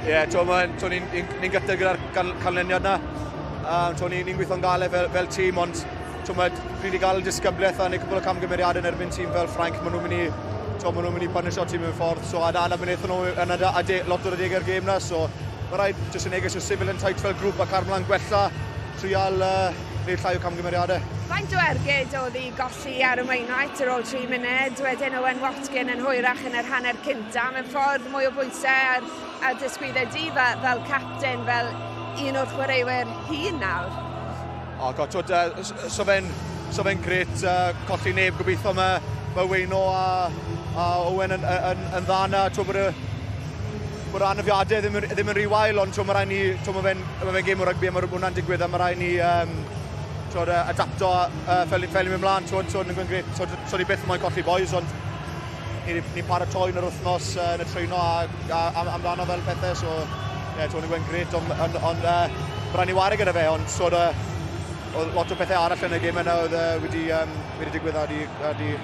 Ie, yeah, ni'n ni, ni gutted gyda'r canlyniad na. Ni'n ni gweithio'n galed fel tîm, ond pryd i gael disgyblaeth a neud cwpl o camgymeriadau yn erbyn tîm fel Ffrainc, maen nhw'n mynd i punisho tîm mewn ffordd. So, a na beth wnaethon nhw yn lot o'r adegau'r gêm na. So, mae rhaid jyst yn neges o sefyll yn tight fel grŵp a cael mlaen gwella, trial neud llai o camgymeriadau. Faint o ergyd oedd i golli ar y Wainwright ar ôl 3 munud, wedyn Owen Watkin yn hwyrach yn yr hanner cynta? Mewn ffordd mwy o bwysau ar dysgwyddau di fel captain, fel un o'r chwaraewyr hyn nawr. O, oh, god, so fe'n grêt colli neb. Gobeithio mae Weino a Owen yn dda na. Twyd, bod y anafiadau ddim yn rhy wael, ond twyd, mae rhaid ni, twyd, mae fe gêm o rygbi a mae hwnna'n digwydd a mae rhaid ni twyd, adapto fel i mynd mlaen. Twyd, twyd, yn grêt. Twyd, so ni byth moyn colli boys, ond ni'n ni paratoi yn yr wythnos yn y treino a amdano fel pethau, so ie, twyd, yn grêt, ond mae rhaid ni ware gyda fe, ond so, oedd lot o pethau arall yn y gêm yna oedd wedi digwydd a di.